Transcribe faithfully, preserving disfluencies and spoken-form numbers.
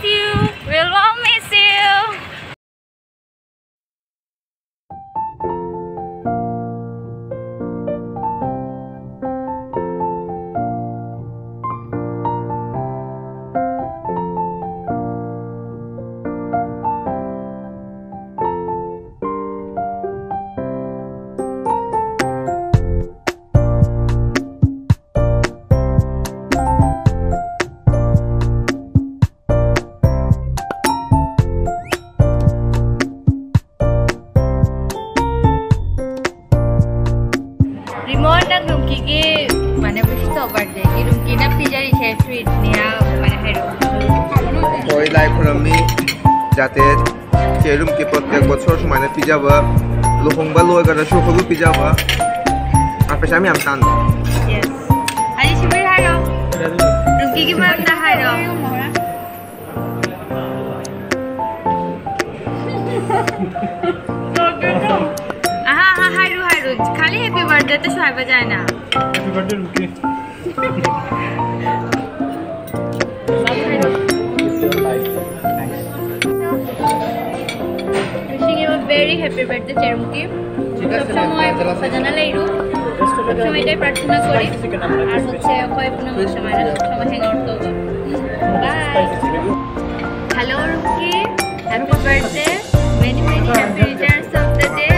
We'll all miss you. ꯔꯤꯃꯣꯟ, ꯅꯪ ꯔꯨꯝꯀꯤꯒꯤ ꯏꯃꯥꯟꯅꯕ ꯁꯤꯁꯣ ꯕꯥꯔꯗꯦꯒꯤ ꯔꯨꯝꯀꯤꯅ ꯄꯤꯖꯔꯤꯁꯦ ꯇ꯭ꯔꯤꯠꯅꯦ ꯍꯥꯏꯕ ꯀꯃꯥꯏꯅ ꯍꯥꯏꯔꯛꯑꯣ? ꯍꯣꯏ, ꯂꯥꯏ ꯈꯨꯔꯝꯃꯤ꯫ ꯖꯥꯇꯦ ꯆꯦꯔꯨꯝꯒꯤ ꯄꯣꯠ ꯇꯦꯛ ꯕꯣꯠꯁꯣꯔ ꯁꯨꯃꯥꯏꯅ ꯄꯤꯖꯕ, ꯂꯨꯍꯣꯡꯕ ꯂꯣꯏꯈ꯭ꯔꯁꯨ ꯑꯩꯈꯣꯏꯕꯨ ꯄꯤꯖꯕ, ꯑ, ꯄꯩꯁꯥ ꯃꯌꯥꯝ ꯇꯥꯟꯕ꯫ Yes. ꯑꯅꯤꯁꯨꯕꯤ ꯍꯥꯏꯔꯣ꯫ ꯔꯨꯝꯀꯤꯒꯤ ꯃꯔꯝꯗ ꯍꯥꯏꯔꯣ꯫ ꯑꯍꯥ, ꯑꯍꯥ, ꯍꯥꯏꯔꯨ, ꯍꯥꯏꯔꯨ꯫ खाली happy birthday ꯇꯁꯨ ꯍꯥꯏꯕ ꯌꯥꯏꯅ꯫ Happy birthday, ꯔꯨꯝꯀꯤ꯫ Wishing you a very happy birthday, ꯆꯦꯔꯨꯝꯀꯤ꯫ ꯁꯕ ꯁꯃꯣꯏ ꯐꯖꯅ ꯂꯩꯔꯨ꯫ ꯁꯕ ꯁꯃꯣꯏ ꯇꯩ ꯄ꯭ꯔꯥꯊꯅꯥ ꯀꯣꯔꯤ꯫ ꯑꯥꯔ ꯍꯣꯠꯁꯦ ꯑꯩꯈꯣꯏ ꯄꯨꯝꯅꯃꯛ ꯁꯨꯃꯥꯏꯅ ꯁꯕ ꯁꯃꯣꯏ hang out ꯇꯧꯕ꯫ Bye. Hello, ꯔꯨꯝꯀꯤ꯫ Happy birthday. Many, many happy returns of the day.